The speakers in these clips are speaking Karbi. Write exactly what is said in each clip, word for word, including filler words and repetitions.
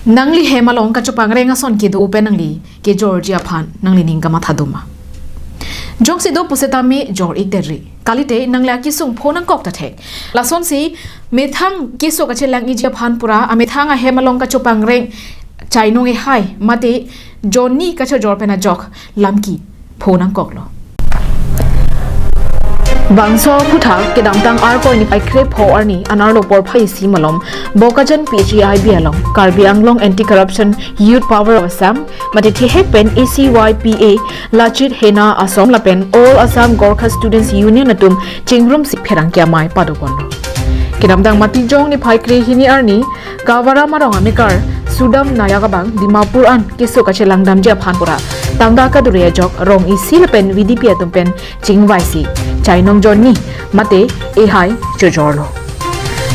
Nangli hem along kachopangreng ason kedo pen nangli kejorji aphan nanglining kamathadun ma? Jongsi do pusitame jor-ik deri. Kalite nangli akesung pho nangkok ta thek. Lasonsi methang keso kachelangji aphan pura amethang ahem along kachopangreng Chainong ehai mate Johnny kachojor pen ajok lamki pho nangkoklo. Bangso aphuthak kedamtang Arkoi niphai krepho arni anerlo porphai isi malom Bokajan P G I B along Karbi Anglong Anti-Corruption Youth Power of Assam mate thihek pen A C Y P A, Lachit Hena Asom lapen All Assam Gorkha Students Union atum chingrumsi pherangke amei padoponlo. Kedamtang Matijong niphai krehini arni Kavaram arong amekar Sudam Nayak abang Dimapur an keso kachelangdamji aphan pura tangka kadure ajok rong isi lapen V D P atum pen chingvaisi Chainong Johnny mate ehai chojorlo.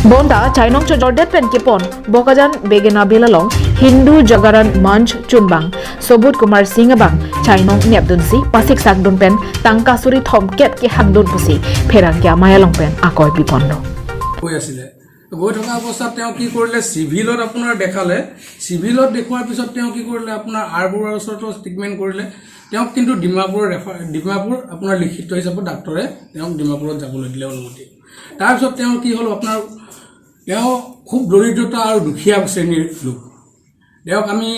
Bonta Chainong chojordet pen kepon Bokajan Begena Bill along Hindu Jagaran Manch chunbang Sobut Kumar Singh abang Chainong nepdunsi pasiksakdun pen tangka suri thomkep kehangdun pusi pherangke amei along pen akoi biponlo. হৈ আছিলে। গৈ থকা অৱস্থাত তেওঁ কি কৰিলে, চিভিলত আপোনাৰ দেখালে। চিভিলত দেখুওৱাৰ পিছত তেওঁ কি কৰিলে, আপোনাৰ আৰ বৰুৱাৰ ওচৰতো ট্ৰিটমেণ্ট কৰিলে। তেওঁক কিন্তু ডিমাপুৰ ৰেফাৰ, ডিমাপুৰ আপোনাৰ লিখিত হিচাপত ডাক্তৰে তেওঁক ডিমাপুৰত যাবলৈ দিলে অনুমতি। তাৰপিছত তেওঁ কি হ'ল, আপোনাৰ তেওঁ খুব দৰিদ্ৰতা আৰু দুখীয়া শ্ৰেণীৰ লোক। তেওঁক আমি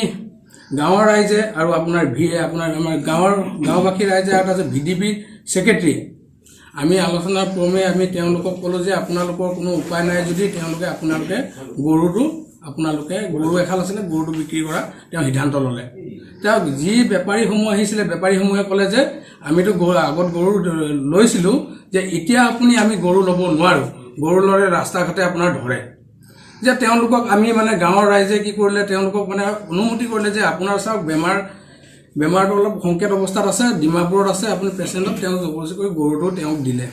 গাঁৱৰ ৰাইজে আৰু আপোনাৰ ভি আপোনাৰ আমাৰ গাঁৱৰ গাঁওবাসী ৰাইজে আৰু তাৰপিছত ভি ডি পি ছেক্ৰেটাৰী আমি আলোচনা ক্ৰমে আমি তেওঁলোকক ক'লোঁ যে আপোনালোকৰ কোনো উপায় নাই যদি তেওঁলোকে আপোনালোকে গৰুটো আপোনালোকে গৰু এহাল আছিলে গৰুটো বিক্ৰী কৰা তেওঁ সিদ্ধান্ত ল'লে। তেওঁ যি বেপাৰীসমূহ আহিছিলে বেপাৰীসমূহে ক'লে যে আমিতো গৰু আগত গৰু লৈছিলোঁ যে এতিয়া আপুনি আমি গৰু ল'ব নোৱাৰোঁ, গৰু ল'লে ৰাস্তা ঘাটে আপোনাৰ ধৰে। যে তেওঁলোকক আমি মানে গাঁৱৰ ৰাইজে কি কৰিলে তেওঁলোকক মানে অনুমতি কৰিলে যে আপোনাৰ চাওক বেমাৰ বেমাৰটো অলপ সংকেত অৱস্থাত আছে, ডিমাপুৰত আছে, আপুনি পেচেণ্টক তেওঁ জবৰদস্তি কৰি গৰুটো তেওঁক দিলে।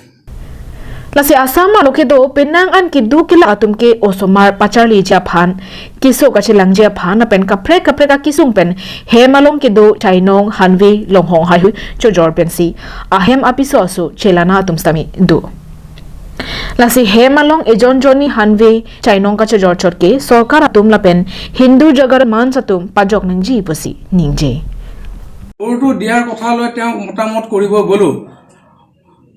Lasi Assam along kedo penang an kedo kelak atum ke osomar pacharliji aphan keso kachelangji aphan lapen kaprek kaprek akesung pen hem along kedo Chainong Hanve Longhong haihui chojor pensi ahem apiso aso chelana atum sitame do. Lasi hem along ejon Johnny Hanve Chainong kachojor chot ke sorkar atum lapen Hindu Jagaran Manch atum pajok nangji pusi ningje. গৰুটো দিয়াৰ কথা লৈ তেওঁক মতামত কৰিব গ'লোঁ।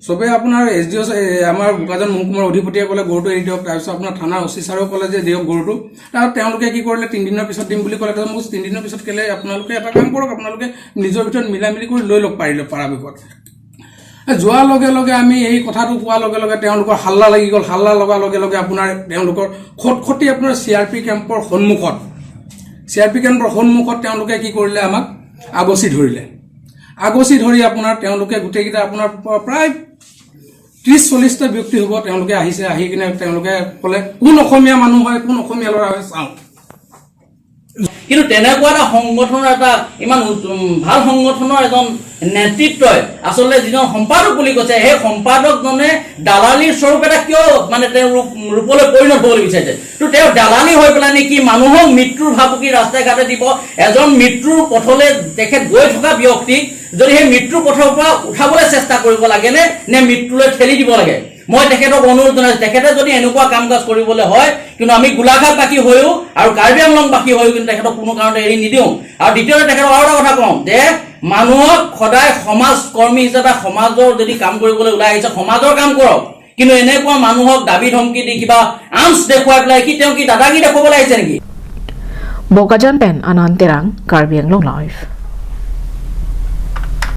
চবে আপোনাৰ এছ ডি অ' আমাৰ বোকাজান মহকুমাৰ অধিপতিয়ে ক'লে গৰুটো এৰি দিয়ক। তাৰপিছত আপোনাৰ থানাৰ অ' চি ছাৰেও ক'লে যে দিয়ক গৰুটো। তাৰ তেওঁলোকে কি কৰিলে, তিনিদিনৰ পিছত দিম বুলি ক'লে। তাৰপিছত মোক তিনিদিনৰ পিছত কেলে, আপোনালোকে এটা কাম কৰক, আপোনালোকে নিজৰ ভিতৰত মিলা মিলি কৰি লৈ লওক পাৰিলে পৰাপক্ষত। যোৱাৰ লগে লগে আমি এই কথাটো কোৱাৰ লগে লগে তেওঁলোকৰ হাল্লা লাগি গ'ল। হাল্লা লগাৰ লগে লগে আপোনাৰ তেওঁলোকৰ খটখটি আপোনাৰ চি আৰ পি কেম্পৰ সন্মুখত, চি আৰ পি কেম্পৰ সন্মুখত তেওঁলোকে কি কৰিলে, আমাক আগচি ধৰিলে। আগচি ধৰি আপোনাৰ তেওঁলোকে গোটেইকেইটা আপোনাৰ প- প্ৰায় ত্ৰিছ চল্লিছটা ব্যক্তি হ'ব। তেওঁলোকে আহিছে, আহি কিনে তেওঁলোকে ক'লে, কোন অসমীয়া মানুহ হয়, কোন অসমীয়া ল'ৰা হয় চাওঁ। কিন্তু তেনেকুৱা এটা সংগঠনৰ এটা ইমান উত- উম, ভাল সংগঠনৰ এজন নেতৃত্বই আচলতে যিজন সম্পাদক বুলি কৈছে, সেই সম্পাদকজনে দালালিৰ স্বৰূপ এটা কিয় মানে তেওঁ ৰূপ ৰূপলৈ পৰিণত হ'বলৈ বিচাৰিছে? তো তেওঁ দালালি হৈ পেলাই নেকি মানুহক মৃত্যুৰ ভাবুকি ৰাস্তাই ঘাটে দিব? এজন মৃত্যুৰ পথলৈ তেখেত গৈ থকা ব্যক্তিক যদি সেই মৃত্যুৰ পথৰ পৰা উঠাবলৈ চেষ্টা কৰিব লাগে নে, নে মৃত্যুলৈ ঠেলি দিব লাগে? মই তেখেতক অনুৰোধ জনাইছোঁ, তেখেতে যদি এনেকুৱা কাম কাজ কৰিবলৈ হয়, কিন্তু আমি গোলাঘাটবাসী হৈও আৰু কাৰ্বি আংলংবাসী হৈও কিন্তু তেখেতক কোনো কাৰণতে এৰি নিদিওঁ। আৰু দ্বিতীয়তে তেখেতক আৰু এটা কথা কওঁ যে মানুহক সদায় সমাজ কৰ্মী হিচাপে সমাজৰ যদি কাম কৰিবলৈ ওলাই আহিছে, সমাজৰ কাম কৰক, কিন্তু এনেকুৱা মানুহক দাবী ধমকি দি কিবা আঞ্চ দেখুৱাই পেলাই কি তেওঁ কি দাদাগিৰি দেখুৱাবলৈ আহিছে নেকি? Bokajan pen Anand Terang, Karbi Anglong Live.